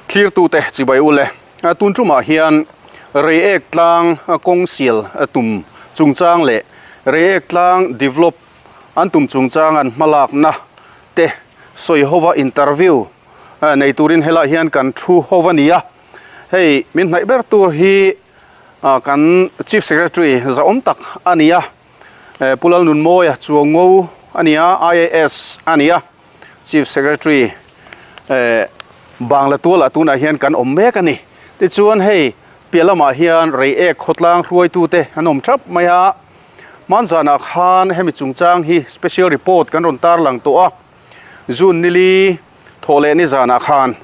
Thlirtute chibai ule tun tumah hian Reiek tlang kawng sial tum chungchang leh Reiek tlang develop an tum chungchang an hmalakna te sawi hova interview nei turin helaiah hian kan thu ho a ni a. Hei min hnaih ber tur hi kan Chief Secretary zahawm tak a ni a, Pu Lalnunmawia Chuango a ni a, IAS a ni a, Chief Secretary Bangla tualah tunah hian kan awm mek a ni. Tichuan hei piah lamah hian Reiek khawtlang hruaitute an awm thap mai a, hmanzanah khan hemi chungchang hi special report kan rawn tarlang tawh a. June nili thawh leh nizanah khan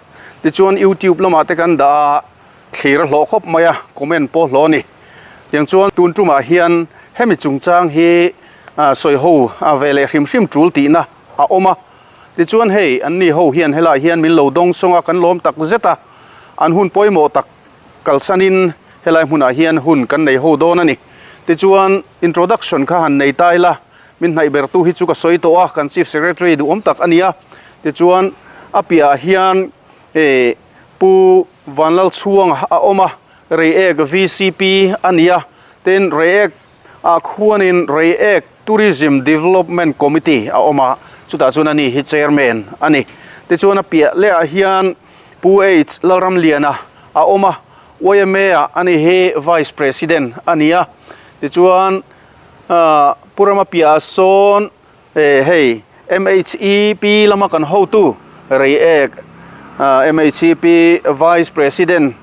tichuan YouTube lamah te kan dah a, thlir a hlawh khawp mai a, comment pawh hlawh a ni. Tiang chuan tun tumah hian hemi chungchang hi sawi ho ve leh hrim hrim tul tihna a awm a. Tichuan hei anni ho hian helaiah hian min lo dawng sawng a, kan lawm tak zet a, an hun pawimawh tak kalsanin helai hmunah hian hun kan nei ho dawn a ni. Tichuan introduction kha han nei ta ila. Min hnaih bertu hi chu ka sawi tawh a, kan Chief Secretary duhawm tak a ni a. Tichuan, a piahah hian eh Pu Vanlalchhuanga a awm a, Reiek vcp a ni a. Tin, Reiek ah khuanin Reiek Tourism Development Committee a awm a, chutah chuan ani hi Chairman a ni. Tichuan, a piah lehah hian Pu H Lalramliana a awm a, YMA ah ani hi Vice President a ni a. Tichuan, Pu Rama piahah sawn hei MHEP lama kan hotu Reiek MHEP Vice President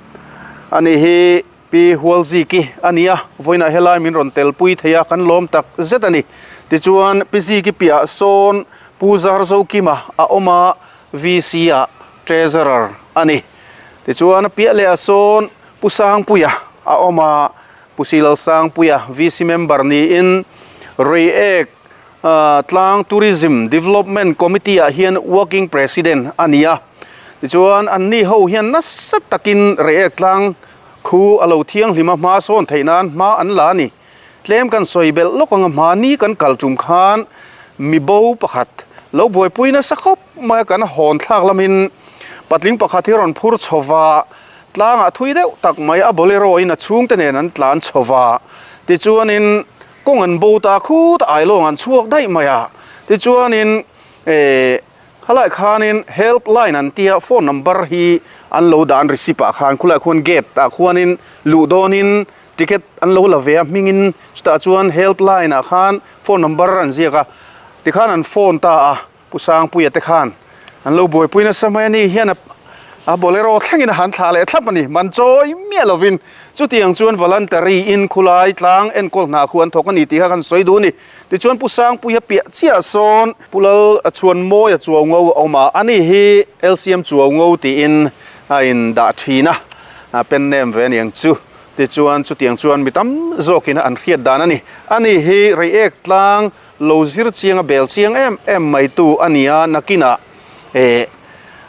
a nih hi Pi Hualziki a ni a, vawiinah helai min rawn telpui thei a, kan lawm tak zet a ni. Tichuan Pi Ziki piahah sawn Pu Zarzokima a awm a, VC ah Treasurer a ni. Tichuan a piah lehah sawn Pu Sangpuia a awm a, Pu Silalsangpuia VC member niin Reiek Tlang Tourism Development Committee ah hian Working President a ni a. Tichuan anni ho hian nasa takin Reiek Tlang khu a lo thianghlim a hma sawn theih nan hma an la a ni. Tlem kan sawi belh lawk anga hmani kan kal tum khan mibo pakhat lo buaipui nasa khawp mai a kan hawn thlak lamin patling pakhat hi rawn phur chho va, Tlangah thui deuh tak mai a bolero in a chhungte nen an tlan chho va, tichuanin kawng an bo ta khut a ailawng an chhuak daih mai a, tichuanin eh khalai khanin help line an tia phone number hi an lo dah an receipt ah khan khulai khuan gate ah khuanin luh dawnin ticket an lo la ve a hmingin chutah chuan help line ah khan phone number an ziak a tikhan an phone ta a. Pu Sangpuia te khan an lo buaipui nasa mai a ni hian a bolero thlengin a han thlah leh thlap a ni. Man chawi miah lovin chutiang chuan voluntary in khulai tlang enkawl hna khu an thawk a ni tih kha kan sawi duh a ni. Tichuan Pu Sangpuia piah chiah sawn Pu Lal Chhuanmawia Chuaungo a awm a, ani hi LCM Chuaungo tiin a indah thin a, a pen nem ve aniang chu. Tichuan chutiang chuan mi tam zawkin an hriat dan a ni. Ani hi Reiek tlang Lo zir chiang a bel chiang em em mai tu a ni a, nakinah eh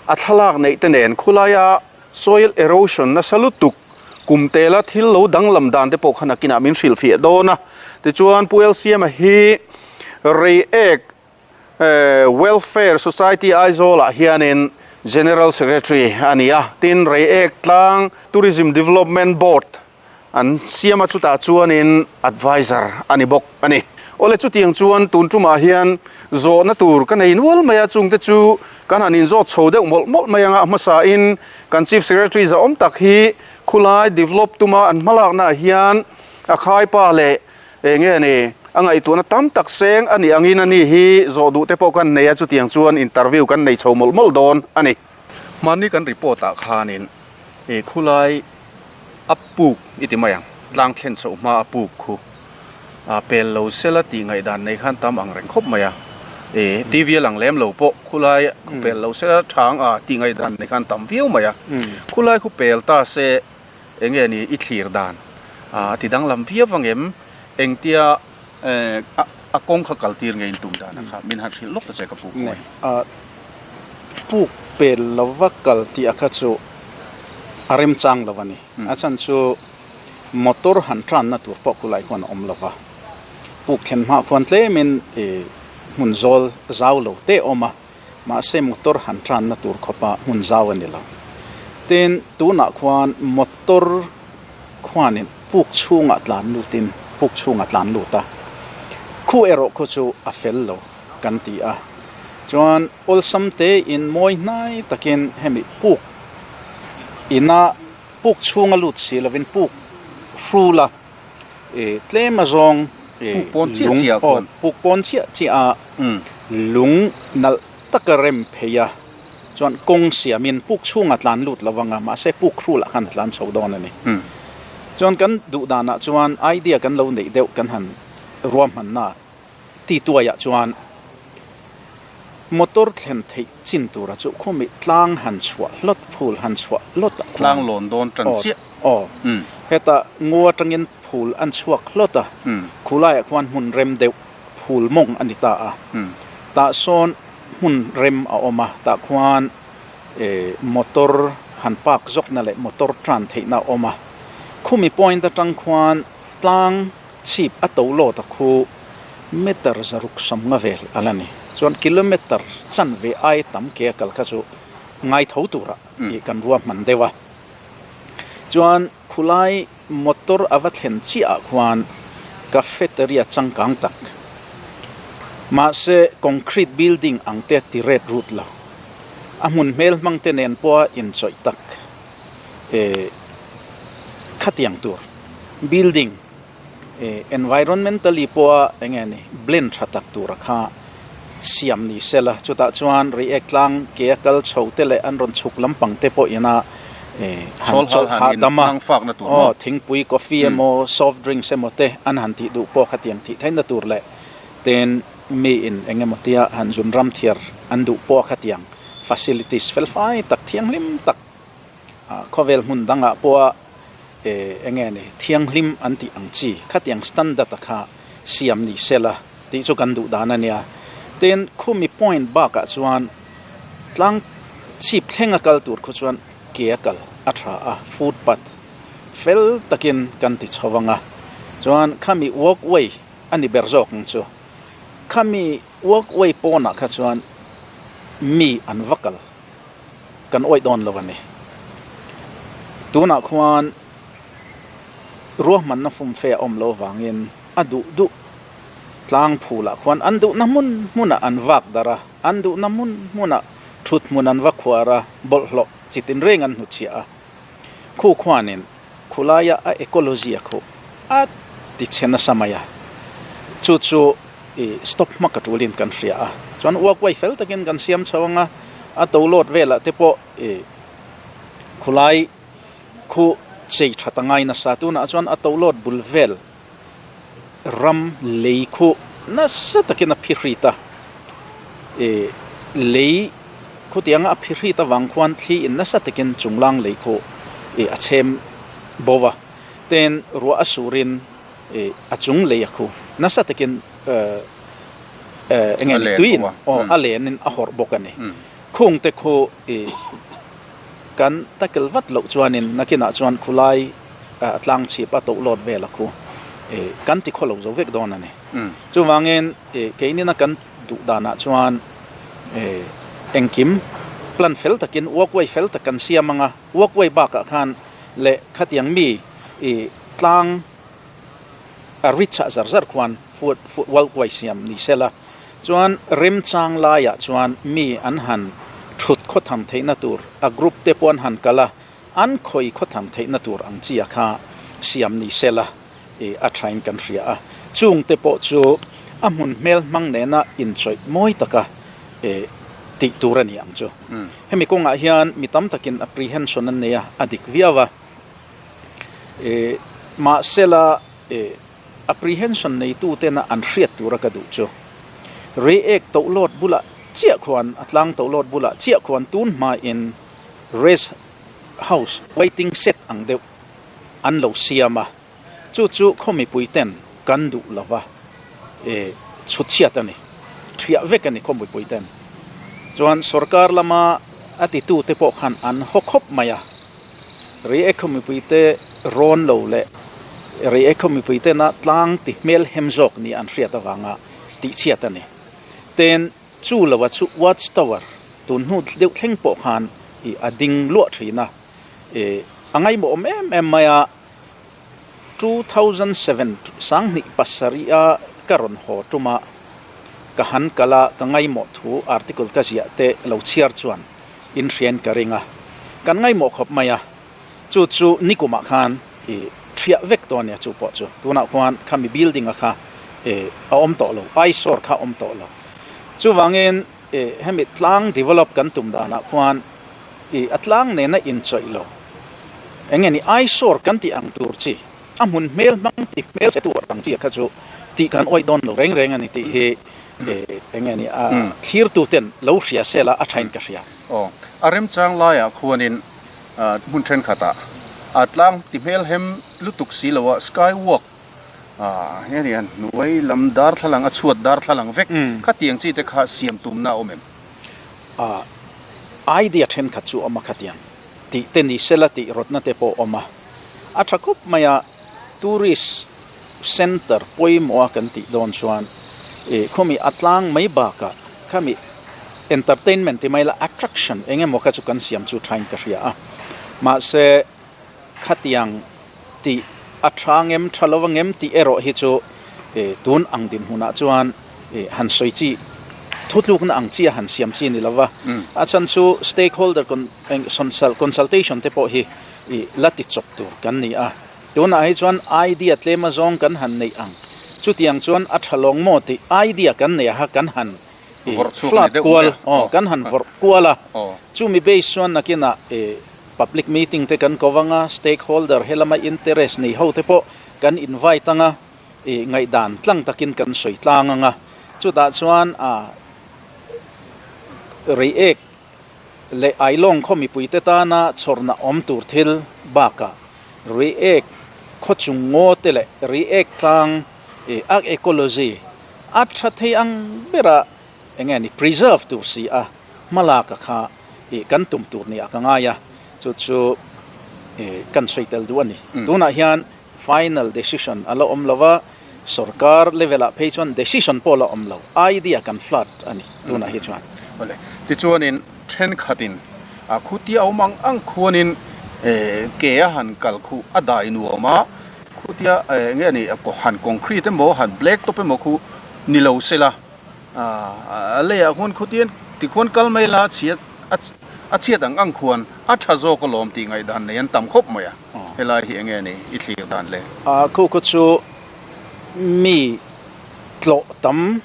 a thlalak neih te nen khulaia soil erosion nasa lutuk kum tela thil lo danglam dan te pawh kha nakinah min hrilhfiah dawn a. Tichuan Pu LCM-a hi Reiek eh Welfare Society Aizawl-ah hianin General Secretary a ni a, tin Reiek Tlang Tourism Development Board An siam a chutah chuanin adviser a ni bawk a ni. Awle chutiang chuan tun tumah hian zawhna tur ka nei nual mai a, chungte chu kan han inzawt chho deuh mawlh mawlh mai anga a hmasain kan Chief Secretary zahawm tak hi khulai develop tuma an hmalaknaah hian a khaipa leh eng nge ni a ngaihtuahna tam tak seng a nih angin a ni hi zawh duh te pawh kan nei a, chutiang chuan interview kan nei chho mawlh mawlh dawn a ni. Hmanni kan report ah khanin khulai a puk i ti mai ang, tlang thlen chhoh hma a puk khu a pel lo sela tih ngaihdan nei khan tam ang reng khawp mai a, e TV a lang lem lo pawh khulai khu pel lo sela thang a tih ngaihdan nei khan tam viau mai a, khulai khu pel ta se eng nge ni i thlir dan a ti danglam viau vang em, engtia a kawng kha kal tir ngei in tum dan a kha min han hrilh lawk ta che ka puk mai. Puk pel lova kal tih a kha chu a remchang lo a ni. A chhan chu motor han tanna tur pawh khulai khuan a awm lo va. Puk thlen hma khuan tlemin ih hmun zawl zau lo te a awm a, mahse motor han tanna tur khawpa hmun zau a ni lo. Tin, tunah khuan motor khuanin puk chhungah tlan lutin puk chhungah tlan lut a, khu erawh khu chu a fel lo kan ti a. Chuan awlsam tein mawi hnai takin hemi puk ina puk chhunga lut si lovin puk hrula tlem azawng lung aw puk pawn chiah chiah a lung nalh taka rem phei a. Chuan kawng siamin puk chhungah tlan lut lo vang a, mahse puk hrulah khan a tlan chho dawn a ni. Chuan kan duh danah chuan idea kan lo neih deuh kan han ruahmanna ti tuaiah chuan motor thlen theih chin tura chu khumi tlang han chhuah hlawt, phul han chhuah hlawt ah khuan Tlang lawn dawn tan chiah. Aw, heta ngaw atangin phul an chhuak hlawt a, khulaiah khuan hmun rem deuh phul mawng a ni ta a, tah sawn hmun rem a awm a, tah khuan motor han park zawkna leh motor tan theihna a awm a, khumi point atang khuan tlang chhip a to lawt a khu meter zaruk samnga vel a la ni. Chuan kilometer chanve ai tam ke a kal kha chu ngai tho turah ih kan ruahman deuh a. Chuan khulai motor a va thlen chiah ah khuan cafeteria changkang tak mahse concrete building ang te ti ret rut lo a hmun hmel hmang te nen pawha inchawih tak eh khatiang tur building eh environmentally pawha eng nge ni blend tha tak tura kha siam ni sela chutah chuan reiek tlang ke a kal chho te leh an rawn chhuk lampang te pawh ina eh han chawlh hahdam a aw thingpui coffee emaw soft drinks emaw te an han tih duh pawh khatiang tih theihna tur leh ten mi in eng emaw tia han zun ram thiar an duh pawh khatiang facilities fel fai tak thianghlim tak Khawvel hmun dangah pawha eng nge ni thianghlim an tih ang chi khatiang standard a kha siam ni sela tih chu kan duh dan a nia. Tin, khumi point bakah chuan tlang chhip thleng a kal tur khu chuan ke a kal a tha a, footpath fel takin kan ti chho ang a, chuan khami walkway a ni ber zawk ang chu. Khami walkway pawnah kha chuan mi an va kal. kan awih dawn lo a ni. Tunah khuan ruahmanna fumfe a awm lo vangin a duh duh tlang phulah khuan an duhna hmun hmunah an vak darh a, an duhna hmun hmunah thut hmun an va khuar a, bawlhhlawh chi tinreng an hnuchhiah a. Khu khuanin khulaia a ecology a khuh a ti chhe nasa mai a, chu chu i stop hmak a tulin kan hria a, chuan walkway fel takin kan siam chho ang a, a to lawt velah te pawh i khulai khu chei tha ta ngai nasa, tunah chuan a to lawt bul vel ram lei khu nasa takin a phihrit a, i lei khutianga a phihrit avang khuan thli in nasa takin chunglang lei khu i a chhem bo va, tin ruah a surin i a chung lei a khu nasa takin eng nge ni tuiin aw a lenin a hawrh bawk a ni, khung te khu i. Kan tackle vat loh chuanin nakinah chuan khulai a tlang chhip a toh lawt vel a khu kan ti khaw lo zo vek dawn a ni. Chuvangin keinina kan duh danah chuan engkim plan fel takin walkway fel tak kan siam ang a, walkway bakah khan leh khatiang mi tlang a ri chah zar zar khuan walkway siam ni sela. Chuan remchang laiah chuan mi an han thut khawtham theihna tur a group te pawh an han kal a, an khawi khawtham theihna tur ang chi a kha siam ni sela i a thain kan hria a. Chung te pawh chu a hmun hmel hmang nena inchawih mawi taka i tih tur a ni ang chu. Hemi kawngah hian mi tam takin apprehension an nei a, a dik viau a. I mahsela i. Apprehension neitutena an hriat tura ka duh chu Reiek tohlawt bulah chiah khuan, a tlang tohlawt bulah chiah khuan tun hmain rest house, waiting shed ang deuh an lo siam a, chu chu khaw mipuiten kan duh lova e chhutchhiat a ni, thiah vek a ni khaw mipuiten. Chuan sorkar lama a titute pawh khan an haw khawp mai a, Reiek khaw mipuite rawn lo leh Reiek khaw mipui tena tlang ti hmel hem zawk ni an hriat avanga tihchhiat a ni. Ten chu loa chu Watch Tower tun hnu deuh thleng pawh khan i a ding luah thin a. A ngaimawh awm em em mai a, 2007 27 a ka rawn haw tum a, ka han kal a, ka ngaimawh thu article ka ziah te lo chhiar chuan in hriain ka ring a, kan ngaimawh khawp mai a, chu chu nikumah khan i thiah vek tawh a nia chu pawh chu tunah khuan khami building a kha a awm tawh lo, eyesore kha a awm tawh lo. Chuvangin hemi tlang develop kan tum danah khuan i a tlang nena inchawih lo eng nge ni eyesore kan tih ang tur chi a hmun hmel hmang ti hmel che tur ang chi kha chu tih kan awih dawn lo reng reng a ni tih hi eng nge ni a thlirtu ten lo hria sel a a thain ka hria. Aw, a remchang laiah khuanin hmun thenkhatah a tlang ti hmel hem lutuk si lo a skywalk Heng hian hnuai lam darthlalang a chhuat darthlalang vek khatiang chi te kha siam tumna a awm em? Idea thenkhat chu a awm a khatiang tih te ni sela tih rawtna te pawh a awm a, a tha khawp mai a, tourist center pawimawh a kan tih dawn chuan khawmi a tlang mai bakah khami entertainment ti mai la attraction eng emaw kha chu kan siam chu thain ka hria a, mahse khatiang tih a tha ngem tha lo angem tih erawh hi chu tun ang dinhmunah chuan han sawi chi thutlukna ang chi a han siam chi a ni lo va, a chhan chu stakeholder consultation te pawh hi la ti chawp tur kan ni a, tunah hi chuan idea tlem azawng kan han neih ang chutiang chuan a tha lawng maw tih idea kan neih a kan han flat kual kan han vawrh kual a, chumi base chuan nakinah Public meeting te kan ko anga, stakeholder helama interest nei ho te pawh kan invite anga, ih ngaihdan tlang takin kan sawi tlang anga, chutah chuan ah Reiek leh Ailawng khaw mipuite tana chhawrna awm tur thil bakah Reiek khaw chung ngaw te leh Reiek tlang ih a ecology a tha thei ang bera eng nge ni preserve tur si a hmalak a kha ih kan tum tur ni ah ka ngai a, chu chu ih kan sawi tel duh a ni. Tunah hian final decision a la awm lo a, sorkar level ah phei chuan decision pawh a la awm lo, idea kan flood a ni tunah hi chuan. Awle, tichuanin thenkhatin a khutia awm ang ang khuanin ke a han kal khuh a dai nuam a, khutia eng nge ni han concrete emaw han black top emaw khu ni lo sela, A leiah khuan khutian tikhuan kal mai la chhiat a chhiat ang ang khuan a tha zawk alawm tih ngaihdan nei an tam khawp mai a, helai hi enge ni i thlir dan le? A khu khu chu mi tlawh tam,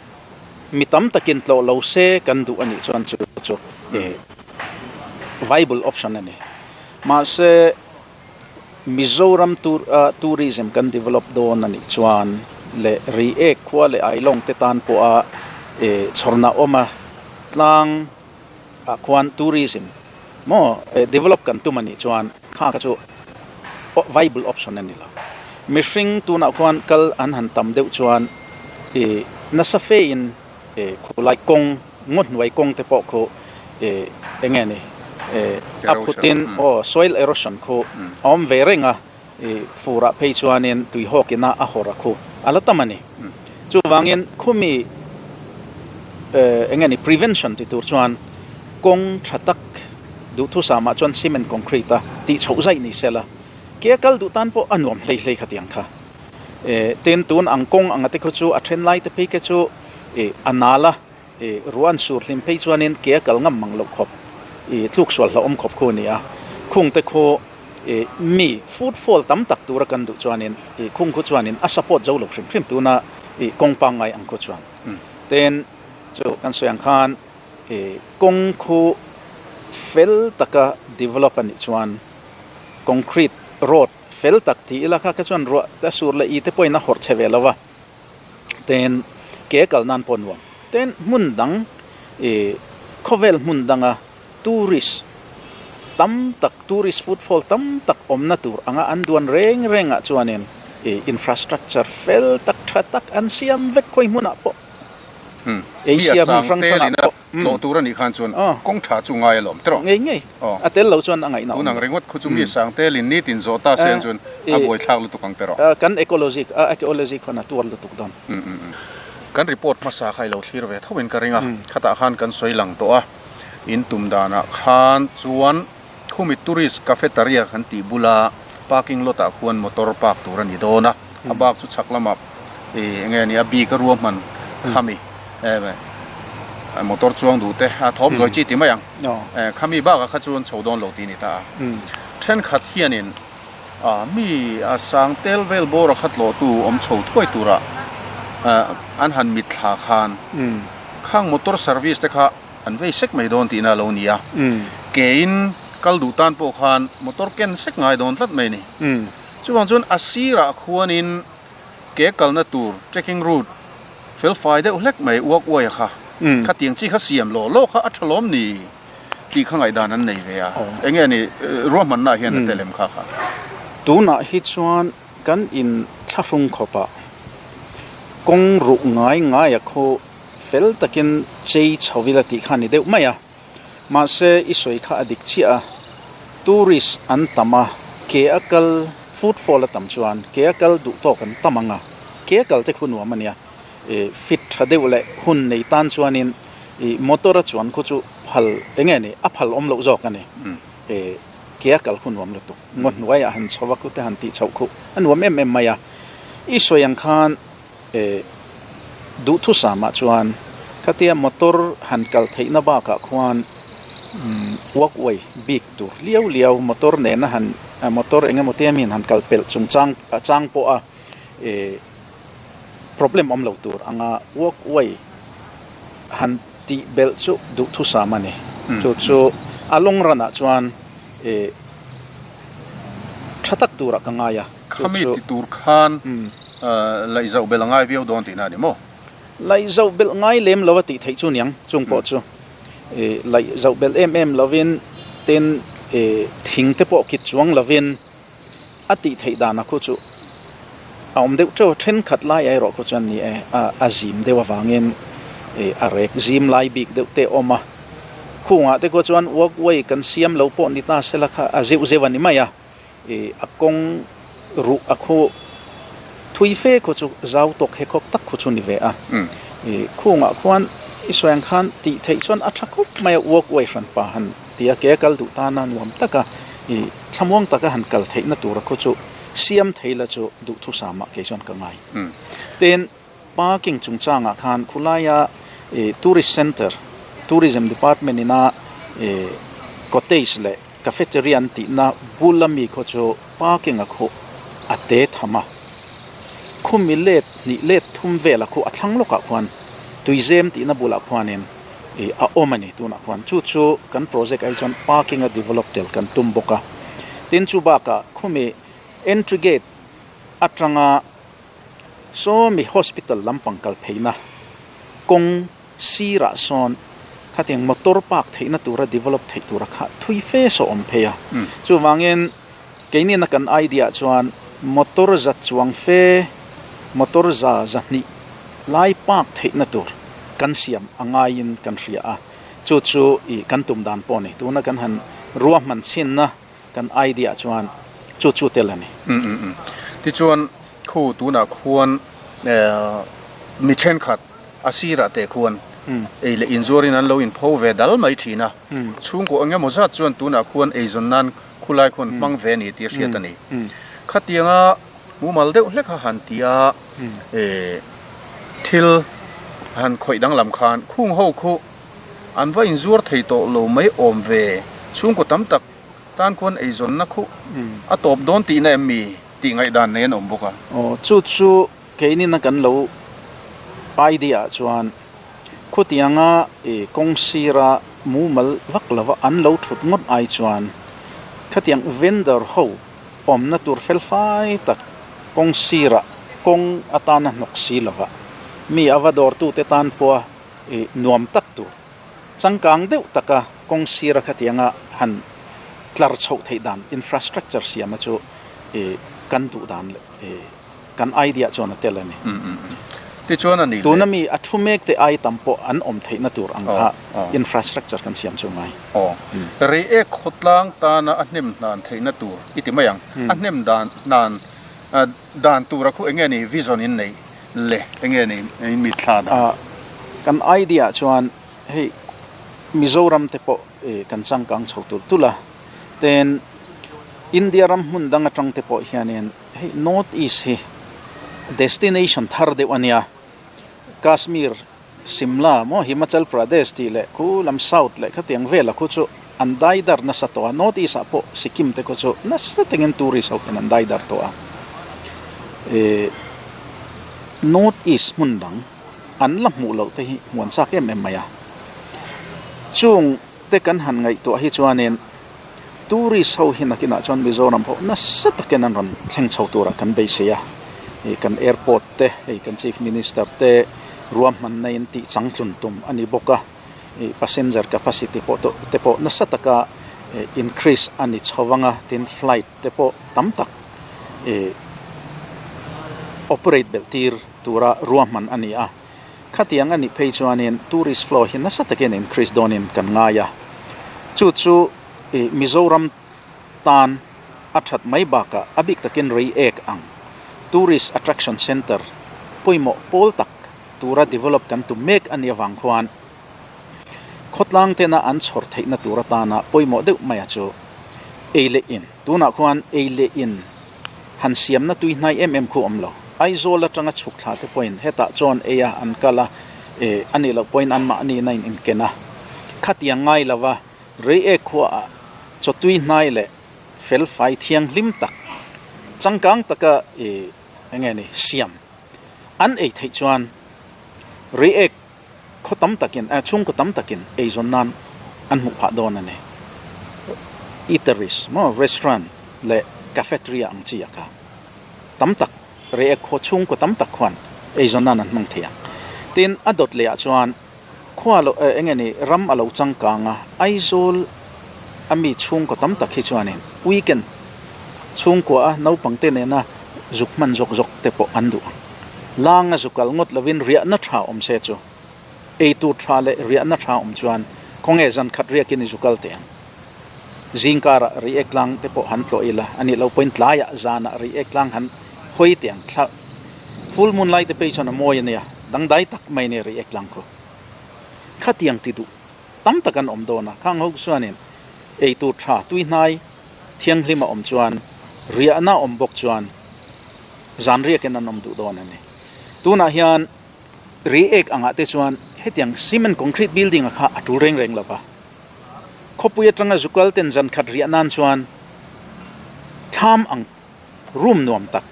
mi tam takin tlawh lo se kan duh a nih chuan chu chu viable option a ni. Mahse Mizoram tourism kan develop dawn a nih chuan leh Reiek khua leh Ailawng te tan pawha chhawrna awm a tlang ah khuan tourism maw develop kan tum a nih chuan kha kha chu viable option a ni lo. Mihring tunah khuan kal an han tam deuh chuan ih nasa fe in Khulai kawng ngaw hnuai kawng te pawh khu eng nge ni a phutin aw soil erosion khu a awm ve reng a, furah phei chuanin tui hawkina a hawr a khu a la tam a ni. Chuvangin khumi eng nge ni prevention ti tur chuan kawng tha tak duhthusamah chuan cement concrete a tih chhoh zaih ni sela ke a kal duh tan pawh a nuam hlei hlei khatiang kha. Tin, tun ang kawng anga te khu chu a then lai te phei kha chu a nal a, ruah an sur hlim phei chuanin ke a kal ngam mang loh khawp, tluk sual hlauhawm khawp khu a ni a. Khung te khu mi footfall tam tak tura kan duh chuanin khung khu chuanin a support zo lo hrim hrim tuna kawng pangngai ang khu chuan. Tin, chu kan sawi ang khan kawng khu fel taka develop a nih chuan concrete road, Fel tak ti ila kha kha chuan ruah te sur leh i te pawhin a hawrh chhe ve lo va, tin ke kal nan pawh nuam. Tin hmun dang ih khawvel hmun danga tourist tam tak tourist footfall tam tak awmna tur anga an duan reng rengah chuanin ih infrastructure fel tak tha tak an siam vek khawi hmunah pawh. Asia hmun hrang hrangah pawh. Tlawh tur a nih khan chuan kawng tha chu ngai alawm tawh. Ngei ngei. A tel lo chuan a ngaihna awm. Tun ang ringawt khu chu mi sang telin nitin zawh ta se chuan a buaithlak lutuk ang tawh. Kan ecology ecology khawn a tuar lutuk dawn. Kan report hmasa kha i lo thlir ve tho in ka ring a, khatah khan kan sawi lang tawh a, in tum danah khan chuan. Khumi tourist cafeteria kan tih bula parking lot ah khuan motor park tur a ni dawn a, a bak chu chhak lamah ih eng nge ni a bik a ruahman khami motor chuang duh te a thawm zawi chi ti mai ang khami bakah kha chuan chho dawn lo tih a ni ta a. Thenkhat hianin mi a sang tel vel bawra kha tlawhtu awm chho thuai turah an han mitthla khan khang motor service te kha An vei sek mai dawn tihna a lo ni a, kein kal duh tan pawh khan motor ken sek ngai dawn tlat mai a ni. Chuvang chuan a sirah khuanin ke kalna tur trekking route fel fai deuh hlek mai uak uai a kha, khatiang chi kha siam law law kha a tha lawm ni tih kha ngaihdan an nei ve a, enge ni ruahmanna hian a tel em kha kha? Tunah hi chuan kan in thlahrung khawpah kawng ruh ngai ngai a khaw Fel takin chei chho ila tih kha a ni deuh mai a, mahse i sawi kha a dik chiah a, tourist an tam a, ke a kal footfall a tam chuan ke a kal duh tawk an tam ang a, ke a kal te khu nuam a nia, ih fit tha deuh leh hun nei tan chuanin ih motor a chuan khu chu phal eng nge ni a phal awm loh zawk a ni, ih ke a kal khu nuam lutuk, ngaw hnuaiah han chho a khu te han tih chhoh khu a nuam em em mai a, i sawi ang khan. Eh, duhthusam ah chuan khatia motor han kal theihna bakah khuan umm walkway bik tur liau liau motor nena han motor eng emaw te amin han kal pelh chungchang a chang pawh a eh problem awm lo tur anga walkway han tih belh chu duhthusam a ni. Chu chu a long run ah chuan eh tha tak turah ka ngai a. Khami ti tur khan laih zauh belh a ngai viau dawn tihna a ni maw? Laih zauh belh ngai lem lo a tih theih chu niang chung pawh chu laih zauh belh em em lovin tin thing te pawh kit chuang lovin a tih theih dan a khu chu a awm deuh teuh a, thenkhat lai erawh khu chuan ni e a zim deuh avangin a rek zim lai bik deuh te a awm a, khungah te kua chuan walkway kan siam lo pawh ni ta sela kha a zeuh zeuh a ni mai a. Ih a kawng ruh a khu thui fe khu chu zau tawk he khawp tak khu chu ni ve a. Ih khungah khuan i sawi ang khan tih theih chuan a tha khawp mai a walkway hran pa han ti a ke a kal duh tana nuam taka ih thlamuang taka han kal theihna tura khu chu siam thei la chu duhthusam ah kei chuan ka ngai. Tin. Parking chungchangah khan khulaia ih tourist centre tourism department ina ih cottage leh cafeteria an tihna bula mi khaw chu parking a khuh a te tham a, khumi let hnih let thum vela khuh a thlang lawkah khuan tuizem tihna bulah khuanin ih a awm a ni tunah khuan chu chu kan project ah hi chuan parking a develop tel kan tum bawk a, tin chu bakah khumi entry gate atanga. Saw mi hospital lampang kal pheina kawng sirah sawn khatiang motor park theihna tura develop theih tura kha thui fe saw awm phei a. Chuvangin keinina kan idea ah chuan motor za chuang fe motor za zahnih lai park theihna tur kan siam a ngaiin kan hria a. Chu chu ih kan tum dan pawh a ni. Tuna kan han ruahman chhinna. Kan idea chuan chu chu tel a ni. Tichuan khu tunah khuan mi thenkhat a sirah te khuan ei leh inzuarin an lo inpho ve dal mai thin a. Chhungkaw eng emaw zat chuan tunah khuan eizawn nan khulai khuan hmang ve a ni tih a hriat a ni. Khatianga mumal deuh hlek a han ti a, thil han khawih danglam khan khung ho khu An va inzuar thei tawh lo mai awm ve. Chhungkaw tam tak tan khuan eizawnna khuh a tawp dawn tihna em mi tih ngaihdan nei an awm bawk a. Aw, chu chu keinina kan lo idea ah chuan khutianga i kawng sira mumal vak lova an lo thut ngawt ai chuan khatiang vendor ho awmna tur felfai tak kawng sirah kawng atana hnawk si lova mi a va dawrtute tan pawha ih nuam tak tur changkang deuh taka kawng sira khatianga han tlar chhoh theih dan infrastructure siama chu ih kan duh dan leh ih kan idea chuan a tel a ni. Tichuan a ni le. Tuna mi a thu mek te ai tam pawh an awm theihna tur ang kha infrastructure kan siam chu ngai. Aw. Reiek khawtlang tana a hnem hnan theihna tur i ti mai ang. A hnem dan hnan dan tura khu enge ni vision in nei? Le, enge ni in mitthla dan? Ah, kan idea ah chuan hei Mizoram te pawh kan changkang chho tulh tulh a, Tin, India ram hmun dang atang te pawh hianin hei North East hi destination thar deuh a nia. Kashmir, Simla maw Himachal Pradesh tih leh khu lam South leh khatiang vela khu chu an dai dar nasa tawh a, North East ah pawh Sikkim te khu chu nasa takin tourist ho hian an dai dar tawh a. Ehh North East hmun dang an la hmuh loh te hi hmuh an chak em em mai a. Chung te kan han ngaihtuah hi chuanin tourist ho hi nakinah chuan Mizoram pawh nasa takin an rawn thleng chho turah kan beisei a, hei kan airport te hei kan chief minister te ruahmanna in tih changtlun tum a ni bawk a, ih passenger capacity pawh te pawh nasa taka increase a ni chho ang a, tin flight te pawh tam tak ih operate belh tir tura ruahman a ni a. Khatiang a nih phei chuanin tourist flow hi nasa takin increase dawnin kan ngai a, chu chu ih Mizoram tan a that mai bakah a bik takin Reiek ang tourist attraction centre pawimawh pawl tak tura develop kan tum mek a nih avang khuan khawtlang tena an chhawr theihna tur atana pawimawh deuh maia chu ei leh in tunah khuan ei leh in han siamna tui hnai em em khu awm lo. Aizawl atanga chhuk thla te pawhin hetah chuan ei a an kal a, eh a nih loh pawhin anmahni na in inken a. Khatiang ngai lova Reiek khuaah chaw tui hnai leh fel fai thianghlim tak, changkang taka eh eng nge ni siam an ei theih chuan Reiek khaw tam takin eh chhungkaw tam takin eizawn nan an hmuh phah dawn a ni. Eateries maw restaurant leh cafeteria ang chi ah kha tam tak Reiek khaw chhungkaw tam tak khuan eizawn nan an hmang thei ang. Tin a dawt leh ah chuan khua lo eh eng nge ni ram a lo changkang a Aizawl a mi chhungkaw tam tak hi chuanin weekend chhungkua a naupang te nena zuk hman zawk zawk te pawh an duh ang. Langa zu kal ngawt lovin riahna tha awm se chu ei tur tha leh riahna tha awm chuan khawnge zan khat riakin i zu kal teh ang. Zing karah Reiek tlang te pawh han tlawh ila a nih loh pawhin tlaiah zanah Reiek tlang han hawi teh ang. Thla full moon lai te phei chuan a mawi a nia, dangdai tak mai a nia Reiek tlang khu. Khatiang ti duh tam tak an awm dawn a, khang ho chuanin ei tur tha tui hnai thianghlim a awm chuan riahna a awm bawk chuan zan riakin an awm duh dawn a ni. Tunah hian Reiek angah te chuan hetiang cement concrete building a kha a tul reng reng lo va, khawpui atanga zukal ten zan khat riah nan chuan thlam ang room nuam tak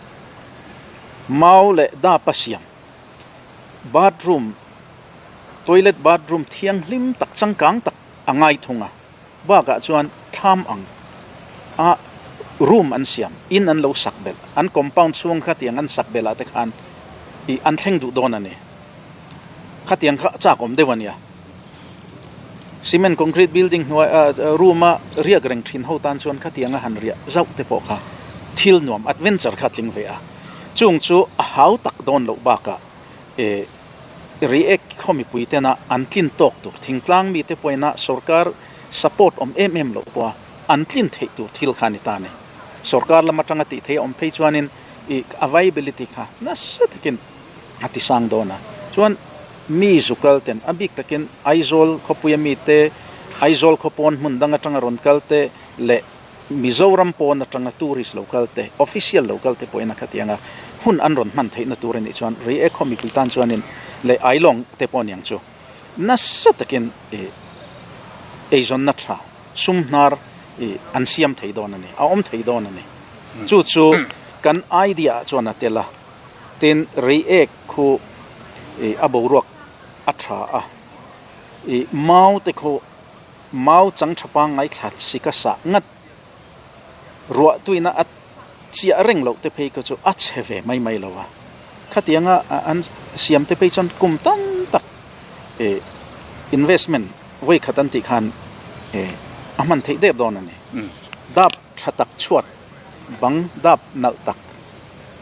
mau leh dapa siam bathroom toilet bathroom thianghlim tak changkang tak a ngai thung a, bakah chuan thlam ang a room an siam in an lo sak belh an compound chhung kha tiang an sak belh ah te khan ih an thleng duh dawn a ni khatiang kha chak awm deuh a nia cement concrete building hnuai ah room a riak reng thin ho tan chuan khatiang a han riah zauh te pawh kha thil nuam adventure kha a tling ve a chung chu a hau tak dawn loh bakah eh Reiek khaw mipui tena an tlin tawk tur thingtlang mite pawina sorkar support awm em em loh pawha an tlin theih tur thil kha a ni ta a ni. Sorkar lam atanga tih theih a awm phei chuanin ih availability kha nasa takin a ti sang dawn a. Chuan mi zu kal ten a bik takin Aizawl khawpuia mite, Aizawl khaw pawn hmun dang atanga rawn kal te leh Mizoram pawn atanga tourist lo kal te, official lo kal te pawhin a khatiang a, hun an rawn hman theihna tur a nih chuan Reiek khaw mipui tan chuanin leh Ailawng te pawh aniang chu nasa takin ih eizawnna tha sum hnar ih an siam thei dawn a ni, a awm thei dawn a ni. Chu chu kan idea ah chuan a tel a, tin Reiek khu ih a boruak a tha a, ih mau te khu Mau chang tha pangngai thla sik a sah ngat. Ruah tuina a chiah reng loh te phei kha chu a chhe ve mai mai lo a. Khatianga an siam te phei chuan kum tam tak eh investment vawi khat an tih khan eh a hman theih dep dawn a ni. Dap tha tak chhuat bang dap nalh tak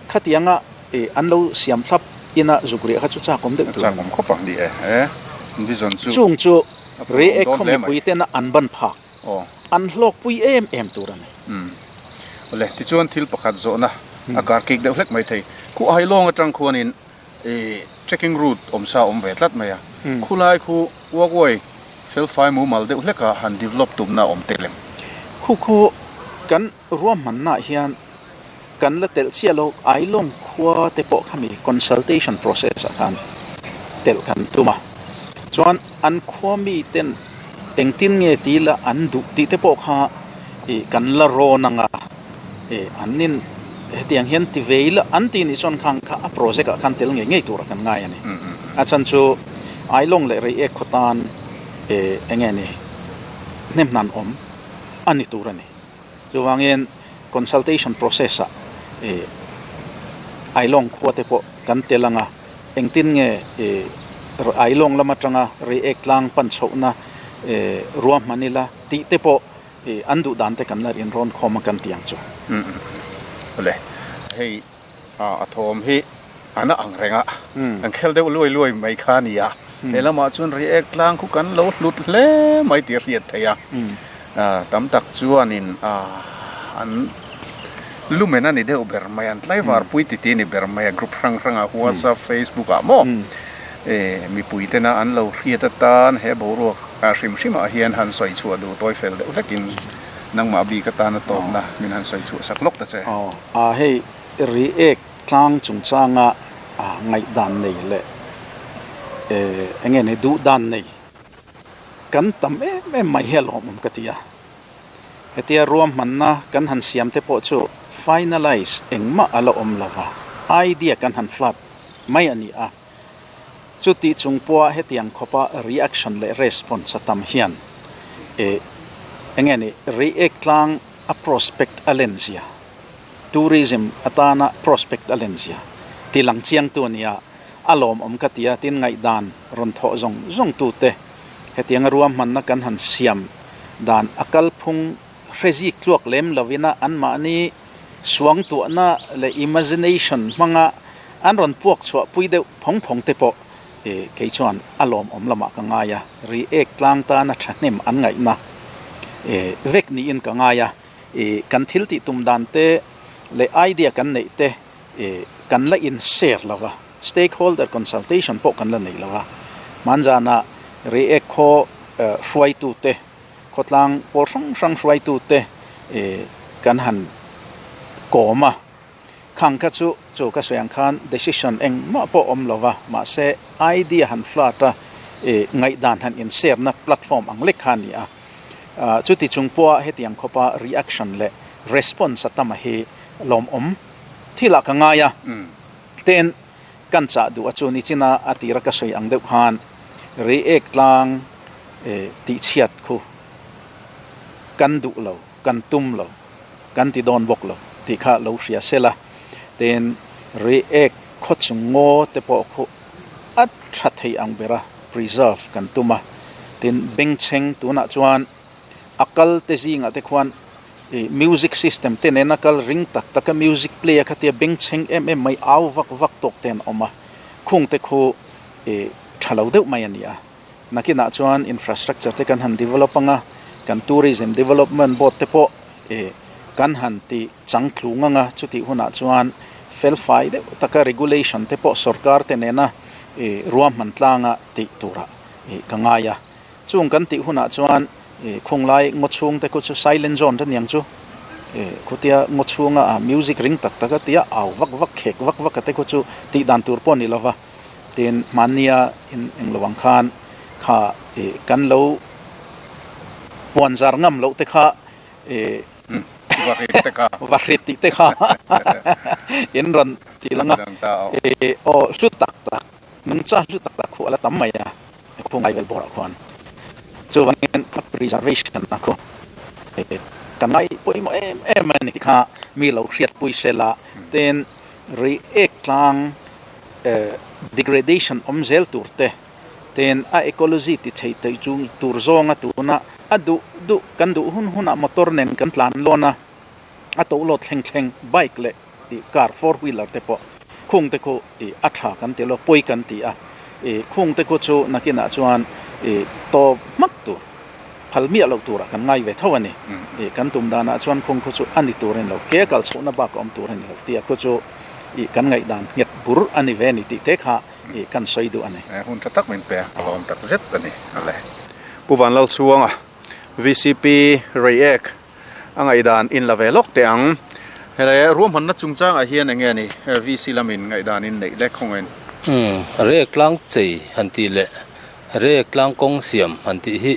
khatianga eh an lo siam thlap ina zuk riah kha chu chak awm deuh tur a ni. Chak awm khawp ang ni e he vision chu. Chung chu Reiek khaw mipui tena an ban phak an hlawkpui em em tur a ni. Umm. Awle, tichuan thil pakhat zawhna a kar kik deuh hlek mai thei. Khu Ailawng atang khuanin ih trekking route awm sa awm ve tlat mai a. Khulai khu walkway felfai mumal deuh hleka han develop tumna awm tel em? Khu khu kan ruahmannaah hian kan la telh chiah lo, Ailawng khua te pawh khami consultation process ah khan telh kan tum a, chuan an khua mi ten engtin nge tih la an duh tih te pawh kha ih kan la rawn ang a, ih an nin hetiang hian ti ve ila an tih nih chuan khang kha a project ah khan tel ngei ngei tur ah kan ngai a ni. A chhan chu Ailawng leh Reiek khaw tan ih eng nge ni hnemhnan awm a ni tur a ni. Chuvangin consultation process ah ih Ailawng khua te pawh kan tel ang a, engtin nge ih Ailawng lam atanga Reiek tlang pan chhohna ih ruahman ila tih te pawh ih an duh dan te kan la inrawn khawm a kan ti ang chu. Awle, hei a thawm hi a na ang reng a, kan khel deuh luai luai mai kha a ni a, he lamah chuan Reiek tlang khu kan lo hlut hle mai tih a hriat theih a. Tam tak chuanin an lumen a ni deuh ber mai, an tlaivar pui titi a ni ber mai a, group hrang hrangah WhatsApp, Facebook ah maw mipui tena an lo hriat atan he boruak hrim hrimah hian han sawi chhuah duh tawi fel deuh hlekin nangmah bik atana tawpna min han sawi chhuah sak lawk ta che. Aw hei Reiek tlang chungchanga ngaihdan nei leh eng nge ni duhdan nei Kan tam em em mai hi a lawmawm ka ti a, hetia ruahmanna kan han siam te pawh chu finalize engmah a la awm lo va, idea kan han flat mai a ni a, chuti chung pawha hetiang khawpa reaction leh response a tam hian eh enge ni Reiek tlang a prospect a len zia, tourism atana prospect a len zia ti lang chiangtu a ni a. A lawmawm ka ti a, tin ngaihdan rawn thawh zawng zawng tute hetianga ruahmanna kan han siam dan a kalphung hre zik tluak lem lovina anmahni suangtuahna leh imagination hmanga an rawn puak chhuah pui deuh phawng phawng te pawh kei chuan a lawmawm lamah ka ngai a, Reiek tlang tana thahnem an ngaihna vek niin ka ngai a, kan thil tih tum dan te leh idea kan neih te kan la in share lo va, stakeholder consultation pawh kan la nei lo va, hmanzana Reiek khaw hruaitute, khawtlang pawl hrang hrang hruaitute kan han kawm a, khang kha chu chu ka sawi ang khan decision engmah pawh awm lo va, mahse idea han flat a, ngaihdan han in share na platform ang lek kha a ni a, chuti chung pawha hetiang khawpa reaction leh response a tam a hi lawmawm thilah ka ngai a, ten kan chah duh a chu nichina a tira ka sawi ang deuh khan Reiek tlang tihchhiat khu kan duh lo, kan tum lo, kan ti dawn bawk lo tih kha lo hria sela, ten Reiek khaw chung ngaw te pawh khu a tha thei ang bera preserve kan tum a, tin bengchheng tunah chuan a kal te zingah te khuan ih music system te nena kal ring tak taka music play a khatia bengchheng em em mai au vak vak tawk te an awm a, khung te khu ih tha lo deuh mai a ni a, nakinah chuan infrastructure te kan han develop anga kan tourism development board te pawh ih kan han ti changtlung anga chutih hunah chuan felfai deuh taka regulation te pawh sorkar te nena ih ruahman tlanga tih turah ih ka ngai a. Chung kan tih hunah chuan khunglai ngaw chhung te khu chu silent zone te niang chu khutia ngaw chhunga music ring tak tak a tia au vak vak khek vak vak a te khu chu tih dan tur pawh a ni lova tin hmannia in englo ang khan kha kan lo puan zar ngam loh te kha vahrit tih te kha in rawn tih lang a aw hlu tak tak nungcha hlu tak tak khu a la tam mai a. Khawngai vel bawrah khuan chuvangin preservation a khu kan ngai pawimawh em em a ni tih kha mi lo hriatpui sela tin Reiek tlang degradation awm zel tur te tin a ecology ti thei thei chu tur zawnga tuna a duh duh kan duh hun hunah motor nen kan tlan lawn a a tohlawt thleng thleng bike leh ih car four wheeler te pawh khung te khu ih a tha kan ti lo pawi kan ti a ih khung te khu chu nakinah chuan ih tawp hmak tur phal miah loh turah kan ngai ve tho a ni ih kan tum danah chuan khung khu chu a ni tur a ni lo ke a kal chhohna bak a awm tur a ni lo tih a khu chu ih kan ngaihdan nghet bur a ni ve a ni tih te kha ih kan sawi duh a ni. Hun tha tak min pe a lawm tak zet a ni a le. Pu Vanlalchhuanga, VCP Reiek. A ngaihdan in la ve lawk teh ang. Hele ruahmanna chungchangah hian eng nge ni VC lamin ngaihdan in neih lek khawngin? Umm, Reiek tlang chei han tih leh Reiek tlang kawng siam han tih hi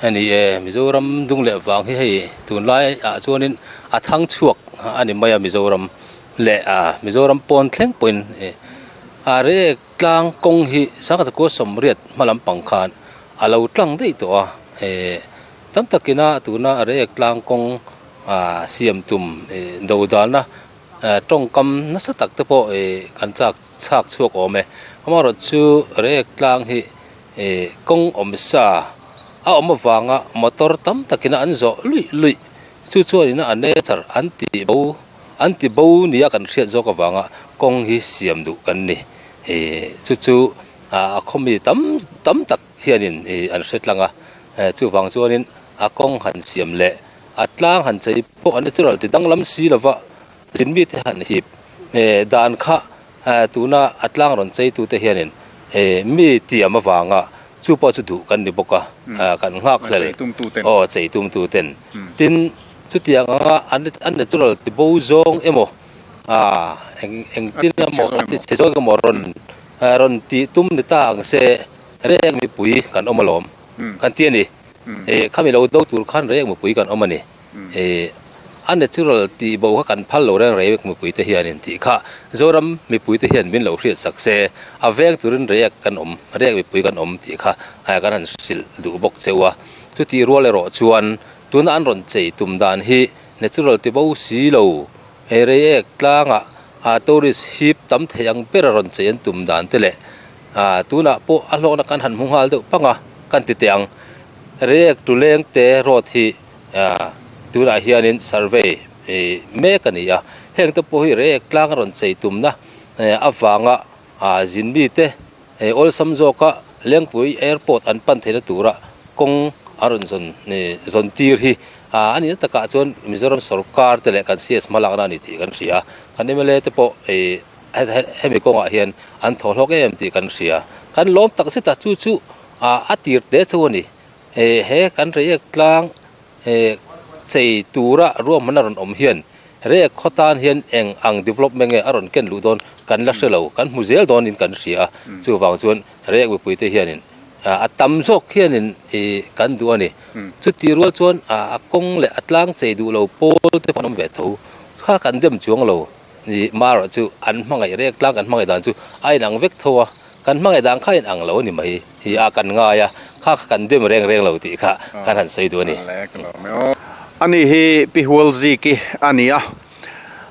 a ni e. Mizoram dung leh vang hi hei tunlai ah chuanin a thang chhuak a ni mai a Mizoram leh a Mizoram pawn thleng pawhin a Reiek tlang kawng hi Sangkhat 19 hma lampang khan a lo tlang daih tawh a eh Tam takina tuna Reiek tlang kawng siam tum dodalna tawngkam nasa tak te pawh kan chak chhak chhuak awm e. Amaherawhchu chu Reiek tlang hi kawng awm sa a awm avanga motor tam takina an zawh luih luih chu chuanin a nature an ti bo an ti bo nia kan hriat zawk avanga kawng hi siam duh kan ni. Chu chu a khawmi tam tam tak hianin an hre tlang a. Chuvang chuanin a kawng han siam leh a tlang han chei pawh a natural ti danglam si lova zin mite han hip dan kha tuna a tlang rawn chei tute hianin mi tiam avanga chu pawh chu duh kan ni bawk a, kan nghak hlel aw chei tum tu ten. Tin, chutiang anga a natural ti bo zawng emaw engtin emaw a ti chhe zawng emaw rawn tih tum ni ta ang se. Reiek mipui kan awm alawm kan ti a ni. Eh khami lo do tur khan reiek mipui kan awm a ni. Eh a natural tih bo kha kan phal lo reng reiek mipui te hianin tih kha Zoram mipui te hian min lo hriat sak se a veng turin reiek kan awm reiek mipui kan awm tih kha kan han hrilh duh bawk cheu a. Chutih rual erawh chuan tuna an rawn chei tum dan hi natural ti bo si lo he reiek tlangah a tourist hip tam thei ang ber a rawn chei an tum dan te leh Ah, tunah pawh a hlawkna kan han hmu nghal deuh pang a, kan ti teh ang. Reiek Tuleng te road hi ah tunah hianin survey ih mek a ni a, heng te pawh hi Reiek tlang a rawn chei tumna eh avanga ah zin mite eh awlsam zawka Lengpui airport an pan theihna tura kawng a rawn zawn ih zawn tir hi ah a nihna takah chuan Mizoram sorkar te leh kan CS hmalakna a ni tih kan hria a, kan mla te pawh ih Hemi kawngah hian an thaw hlawk em tih kan hria. Kan lawm tak zet a, chu chu a tir te chu a ni. He kan Reiek tlang chei tura ruahman a rawn awm hian Reiek khaw tan hian eng ang development nge a rawn ken luh dawn kan la hre lo, kan hmu zel dawnin kan hria a. Chuvang chuan Reiek mipuite hianin a tam zawk hianin kan duh a ni. Chutih rual chuan a kawng leh a tlang chei duh lo pawl te pawh an awm ve tho. Kha kan dem chuang lo. Ni marawh chu an hmangaih rek tlang kan hmangaih dan chu a inang vek tho a, kan hmangaih dan kha a inang lo a ni mai hi a kan ngai a, kha kha kan dem reng reng lo tih kha kan han sawi duh a ni. Ani hi Pi Hualziki a ni a,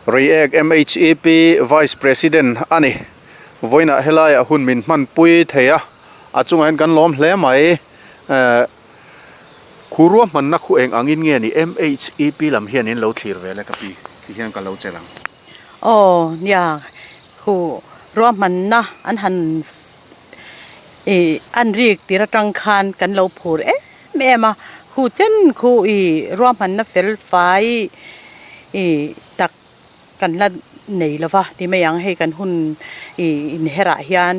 Reiek MHEP Vice President a ni. Vawiinah helaiah hun min hmanpui thei a, a chungah hian kan lawm hle mai. Khu ruahmanna khu eng angin nge ni MHEP lam hian in lo thlir vel e ka pi ti hian ka lo chelh ang. Aw nia khu ruahmanna an han ih an rik tir atang khan kan lo phur em em a khu chen khu ih ruahmanna fel fai ih tak kan la nei lova ti mai ang hei kan hun ih inherah hian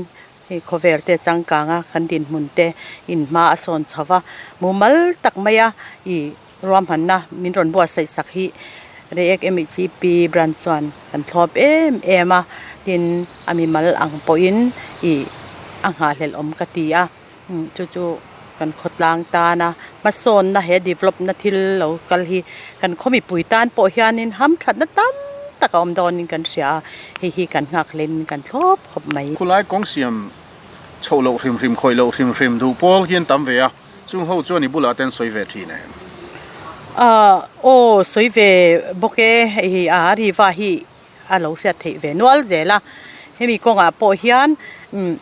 Hei khawvel te changkanga kan dinhmun te in hma a sawn chho va, mumal tak maia ih ruahmanna min rawn buatsaih sak hi Reiek MHCP branch chuan kan thlawp em em a, tin a mimal ang pawhin ih a nghahhlelh awm ka ti a, chu chu kan khawtlang tana hmasawnna he develop na thil lo kal hi kan khaw mipui tan pawh hianin hamthatna tam tak a awm dawnin kan hria a, hei hi kan nghakhlelin kan thlawp khawp mai. Khulai kawng siam chhoh loh hrim hrim khawih loh hrim hrim duh pawl hian tam ve a, chung ho chuan i bulah ten sawi ve thin em? Aw aw sawi ve bawk e, hei a riva hi a lo hriat theih ve nual zel a, hemi kawngah pawh hian umm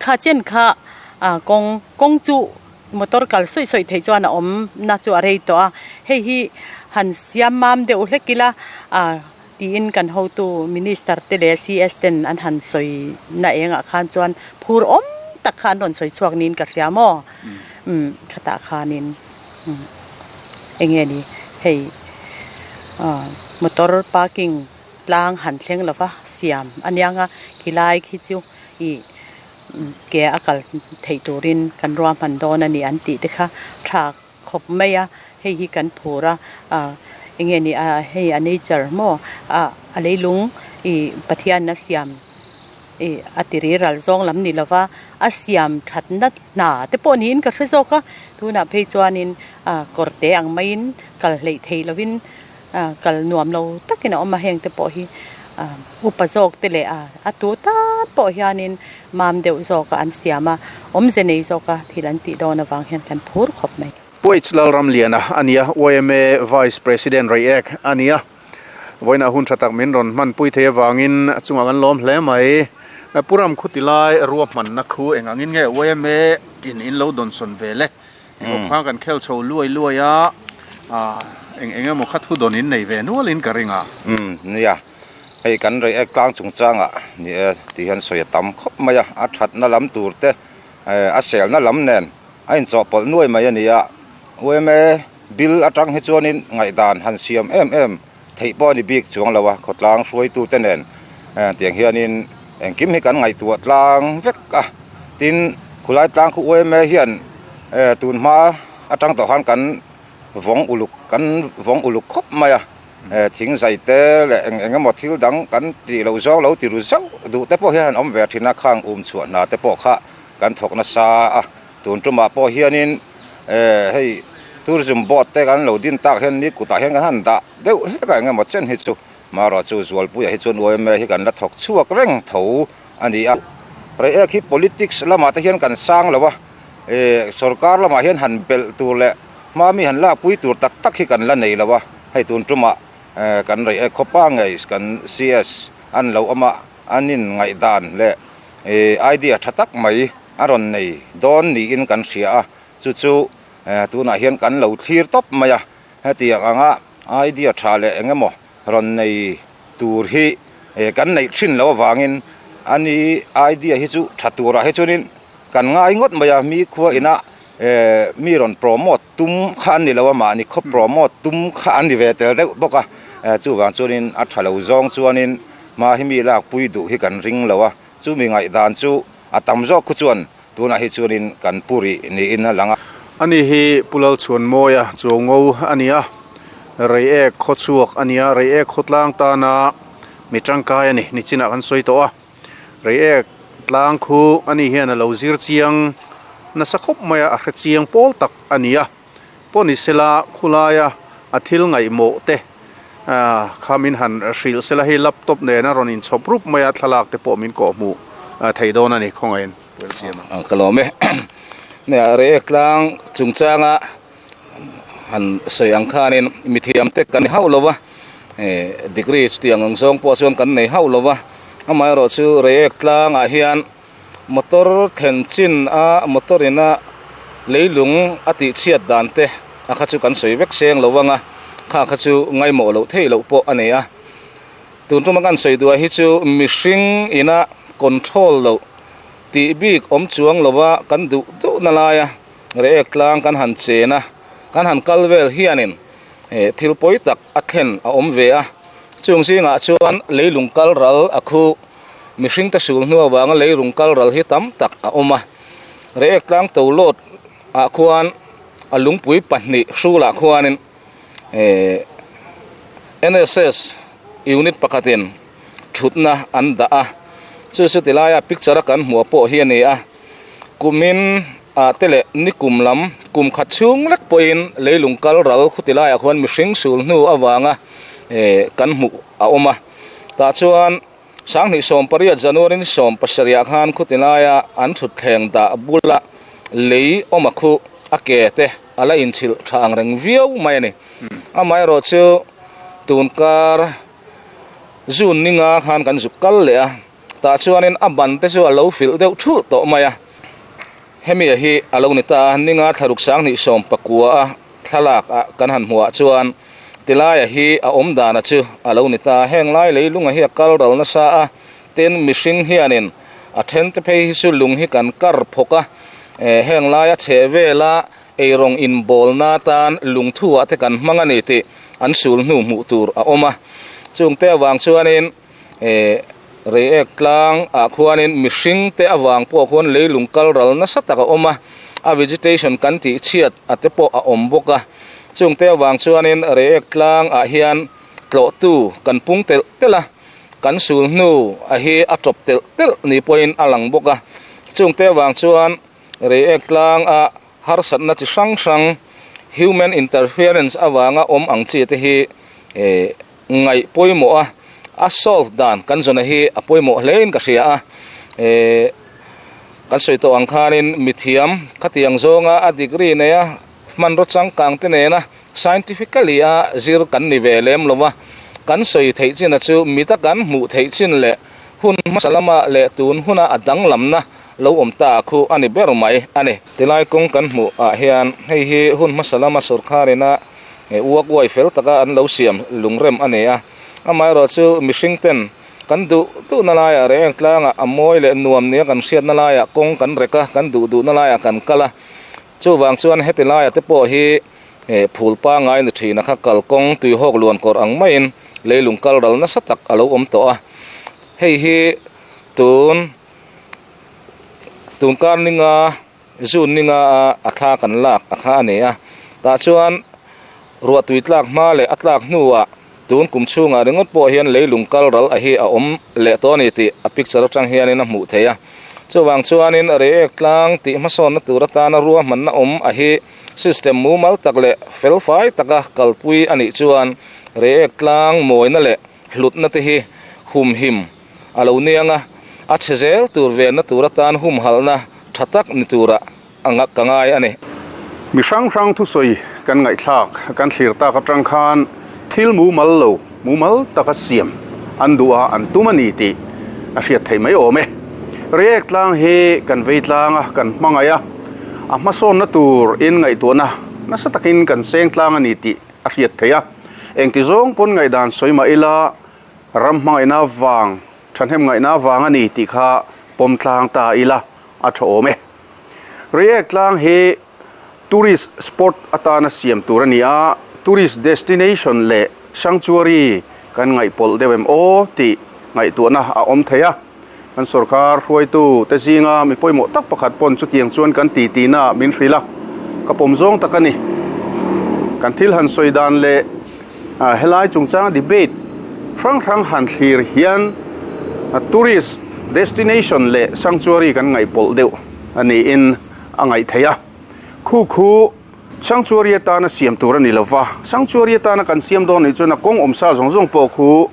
Kha chen kha kawng kawng chu motor kal sawi sawi theih chuan a awm na chu a rei tawh a, hei hi han siam mam deuh hlek ila tiin kan hotu minister te leh CS ten an han sawi na engah khan chuan phur awm tak kha an rawn sawi chhuak niin ka hria maw umm khatah khanin umm eng nge ni hei motor parking tlang han thleng lova siam a niang a khilai khi chu. Ih ke a kal theih turin kan ruahman dawn a ni an tih te kha tha khawp mai a, hei hi kan phur a, ah Enge ni a hei a nature maw ah a leilung ih Pathian a siam ih a ti riral zawng lam ni lova a siam thatna hna te pawh niin ka hre zawk a tunah phei chuanin ah kawr te ang maiin kal hleih theih lovin ah kal nuam lo takin a awm a heng te pawh hi ah upa zawk te leh ah a tu tan pawh hianin mam deuh zawk a an siam a awmze nei zawk a thil an tih dawn avang hian kan phur khawp mai. Puaich Lalramliana a ni a, yma Vice President Reiek a ni a. Vawiinah hun tha tak min rawn hmanpui thei avangin a chungah kan lawm hle mai. Pu Ram khuti lai ruahmanna khu eng angin nge yma in in lo dawnsawn ve le? Engawk khan kan khel chho luai luai a, eng eng emaw kha thu dawn in nei ve nualin ka ring a. Umm nia, hei kan Reiek tlang chungchangah ni e ti hian sawi a tam khawp mai a, a thatna lam tur te a selna lam nen A inchawhpawlh nuai mai a ni a, yma bill atang hi chuanin ngaihdan han siam em em theih pawh a ni bik chuang lo a, khawtlang hruaitute nen tiang hianin engkim hi kan ngaihtuah tlang vek a, tin khulai tlang khu yma hian tun hma atang tawh khan kan vawng uluk kan vawng uluk khawp mai a, thing zai te leh eng eng emaw thil dang kan tih loh zawng lo ti ru zauh duh te pawh hian an awm ve thin a, khang um chhuah hna te pawh kha Kan thawk nasa a, tun tumah pawh hianin hei tourism board te kan lo din tak hian ni kutah hian kan han dah deuh hlek a engemaw chen hi chu marawh chu Zualpuia hi chuan yma hi kan la thawk chhuak reng tho a ni a. Reiek hi politics lamah te hian kan sang lo a, sorkar lamah hian han belh tur leh hma mi han lakpui tur tak tak hi kan la nei lo a, hei tun tumah kan reiek khawpa ngei kan CS an lo awm a, an inngaihdan leh idea tha tak mai a rawn nei dawn niin kan hria a, chu chu tunah hian kan lo thlir tawp mai a, hetiang anga idea tha leh eng emaw rawn nei tur hi kan neih thin loh avangin ani idea hi chu tha turah hi chuanin kan ngai ngawt mai a, mi khua ina mi rawn promote tum kha an ni lo a, mahni khaw promote tum kha an ni ve tel deuh bawk a, chuvang chuanin a tha lo zawng chuanin Hma hi mi lakpui duh hi kan ring lo a, chumi ngaihdan chu a tam zawk khu chuan tunah hi chuanin kan pu rih niin a lang a. Ani hi Pu Lalchhuanmawia Chuango a ni a, Reiek khawchhuak a ni a, Reiek khawtlang tana mi tangkai a ni, nichinah kan sawi tawh a. Reiek tlang khu ani hian a lo zir chiang nasa khawp mai a, a hre chiang pawl tak a ni a. Pawh ni sela khulaia a thil ngaihmawh te kha min han hrilh sela hei laptop nena rawn inchhawp rup mai a thlalak te pawh min kawh hmuh thei dawn a ni khawngaihin Ka lawm e nia Reiek tlang chungchanga han sawi ang khanin mithiam te kan ni hauh lo va degree chutiang ang zawng pawh chuan kan nei hauh lo va amaherawhchu Reiek tlangah hian Motor thlen chin a motor ina leilung a tih chhiat dan te a kha chu kan sawi vek seng lo ang a, kha kha chu ngaimawh loh theih loh pawh a nei a. Tun tuma kan sawi duah hi chu mihring ina control loh tih bik awm chuang lova kan duh duhna laia Reiek tlang kan han chen a, kan han kal vel hianin thil pawi tak a thlen a awm ve a, chung zingah chuan leilung kal ral a khu. Mihring te sul hnu avanga leirung kal ral hi tam tak a awm a, Reiek tlang to lawt ah khuan a lungpui pahnih hrulah khuanin ehh NSS unit pakhatin thutna an dah a, chu chu tilaia picture a kan hmuh pawh hi a ni a, kumin ah te leh nikum lam kum khat chhung lek pawhin leilung kal ral khuti laiah khuan mihring sul hnu avanga ehh kan hmuh a awm a. Tah chuan 2018 January ni 17 khan khuti laia an thutthleng dah bula lei awm a khu a ke te a la inchhilh tha ang reng viau mai a ni. Amaherawh chu tunkar June ni nga khan kan zuk kal leh a, tah chuanin a ban te chu a lo filh deuh thulh tawh mai a. Hemi hi a lo ni ta a, ni nga thlaruk 2019 a thlalak ah kan han hmuh ah chuan Tilaia hi a awm dana chu a lo ni ta. Heng lai leilunga hi a kal ral nasa a, tin mihring hianin a then te phei hi chu lung hi kan kar phawk a, heng laia chheh vela eirawng inbawlna tan lungthu ah te kan hmang a ni tih an sul hnu hmuh tur a awm a. Chungte avang chuanin Reiek tlang ah khuanin mihring te avang pawh khuan leilung kal ral nasa tak a awm a, a vegetation kan tih chhiat a te pawh a awm bawk a. Chungte avang chuanin Reiek tlang ah hian tlawhtu kan pung telh telh a, kan sul hnu a hi a tawp telh telh ni pawhin a lang bawk a. Chungte avang chuan Reiek tlang a harsatna chi hrang hrang, human interference avanga awm ang chi te hi ngaih pawimawh a, a solve dan kan zawna hi a pawimawh hlein ka hria a. Kan sawi tawh ang khanin mithiam khatiang zawnga a degree nei a, hmanraw changkang te nena scientifically a zir kan ni ve lem lo va, kan sawi theih chin a chu mita kan hmuh theih chin leh hun hmasa lama leh tun huna a danglamna lo awm ta khu a ni ber mai a ni. Tilai kawng kan hmuh ah hian hei hi hun hmasa lama sorkar ina uak uai fel taka an lo siam lungrem a ni a, amaherawh chu mihring ten kan duh duhna laiah reng tlangah a mawi leh nuam nia kan hriatna laiah kawng kan rek a, kan duh duhna laiah kan kal a. Chuvang chuan heti laia te pawh hi phul pangngai ni thin a kha kalkawng tuihawk luan kawrh ang maiin leilung kal ral nasa tak a lo awm tawh a. Hei hi tun tunkar ninga June ninga a a thla kan lak a kha a ni a. Tah chuan ruah tui tlak hma leh a tlak hnuah tun kum chhungah ringawt pawh hian leilung kal ral a hi a awm leh tawh a ni tih a picture atang hianin a hmuh theih a. Chuvang chuanin Reiek tlang tih hmasawnna tur atana ruahmanna awm a hi system mumal tak leh felfai taka kalpui a nih chuan Reiek tlang mawina leh hlutna te hi humhim a lo niang a, a chhe zel tur venna tur atan humhalhna tha tak ni turah a ka ngai a ni. Mi hrang hrang thusawi kan ngaihthlak kan thlir tak atang khan thil mumal lo, mumal taka siam an duh a, an tum a ni tih a hriat theih mai awm e. Reiek tlang hi kan vei tlang a, kan hmangaih a, a hmasawnna tur in ngaihtuahna nasa takin kan seng tlang a ni tih a hriat theih a. Engti zawng pawn ngaihdan sawi mah ila ram hmangaihna vang, thahnem ngaihna vang a ni tih kha pawm tlang ta ila a tha awm e. Reiek tlang hi tourist spot atana siam tur a ni a, tourist destination leh sanctuary kan ngaihpawlh deuh em aw tih ngaihtuahna a awm thei a. Kan sorkar hruaitu te zinga mi pawimawh tak pakhat pawn chutiang chuan kan ti tihna min hrilh a, ka pawm zawng tak a ni. Kan thil han sawi dan leh helai chungchanga debate hrang hrang han thlir hian tourist destination leh sanctuary kan ngaihpawlh deuh a niin a ngaih theih a. Khu khu sanctuary atana siam tur a ni lova, sanctuary atana kan siam dawn nih chuan a kawng awmsa zawng zawng pawh khu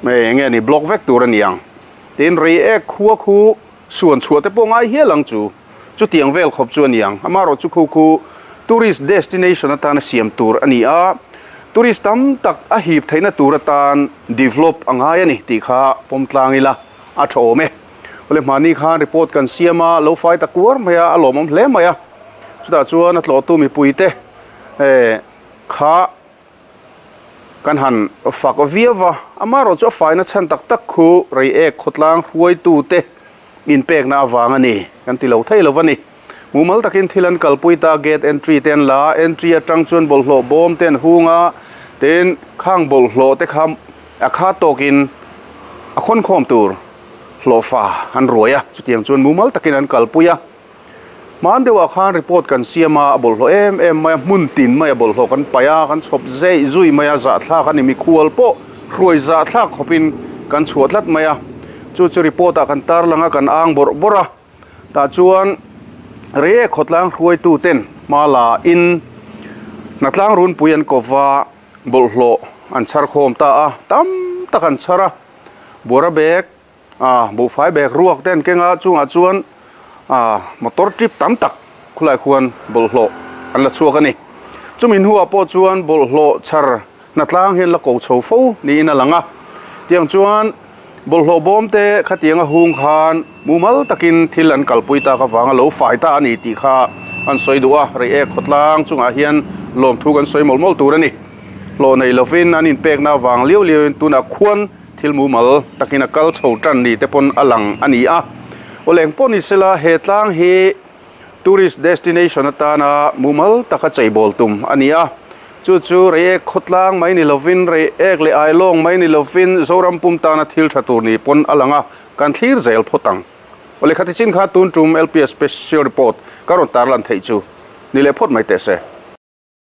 eng nge ni block vek tur a ni ang. Tin, Reiek khua khu suan chhuah te pawh ngai hial ang chu. Chutiang vel khawp chu a ni ang. Amaherawh chu khu khu tourist destination atana siam tur a ni a, tourist tam tak a hip theihna tur atan develop a ngai a ni tih kha pawm tlang ila a tha awm e. Awle hmani khan report kan siam a, lo fai ta kuar mai a, a lawmawm hle mai a. Chutah chuan a tlawhtu mipuite kha Kan han fak viau va, amaherawh chu a faina chhan tak tak khu Reiek khawtlang hruaitute inpekna avang a ni kan ti lo thei lo va ni. Mumal takin thil an kalpui ta, gate entry te an la a, entry atang chuan bawlhhlawh bawm te an hung a, tin khang bawlhhlawh te kha a kha tawkin a khawnkhawm tur hlawhfa an ruai a, chutiang chuan mumal takin an kalpui a. Hman deuhah khan report kan siam a, a bawlhhlawh em em mai a, hmun tin mai a bawlhhlawh kan paih a, kan chhawp zeih zui mai a, zahthlak a ni, mikhual pawh hruai zahthlak khawpin kan chhuah tlat mai a, chu chu report ah kan tarlang a, kan ang bawrh bawrh a, tah chuan Reiek khawtlang hruaitu ten hma la in hnatlang runpui an kawva bawlhhlawh an chhar khawm ta a, tam tak an chhar a, buara bag Ah buhfai bag ruak te an keng a chungah chuan ah motor trip tam tak khulai khuan bawlhhlawh an la chhuak a ni. Chumi hnuah pawh chuan bawlhhlawh chhar hnatlang hian la ko chho fo niin a lang a. Tiang chuan bawlhhlawh bawm te khatiang a hung khan mumal takin thil an kalpui tak avanga lo fai ta a ni tih kha an sawi duh a, Reiek khawtlang chungah hian lawmthu kan sawi mawlh mawlh tur a ni. Hlawh nei lovin an inpekna avang liau liauin tunah khuan Thil mumal takin a kal chho tan ni te pawn a lang a ni a. Awleng pawh ni sela he tlang hi tourist destination atana mumal taka cheibawl tum a ni a. Chu chu Reiek khawtlang mai ni lovin, Reiek leh Ailawng mai ni lovin Zoram pum tana thil tha tur ni pawn a lang a, kan thlir zel phawt ang. Awle khati chin kha tun tum LPS Special Report ka rawn tarlan theih chu ni leh phawt mai teh se.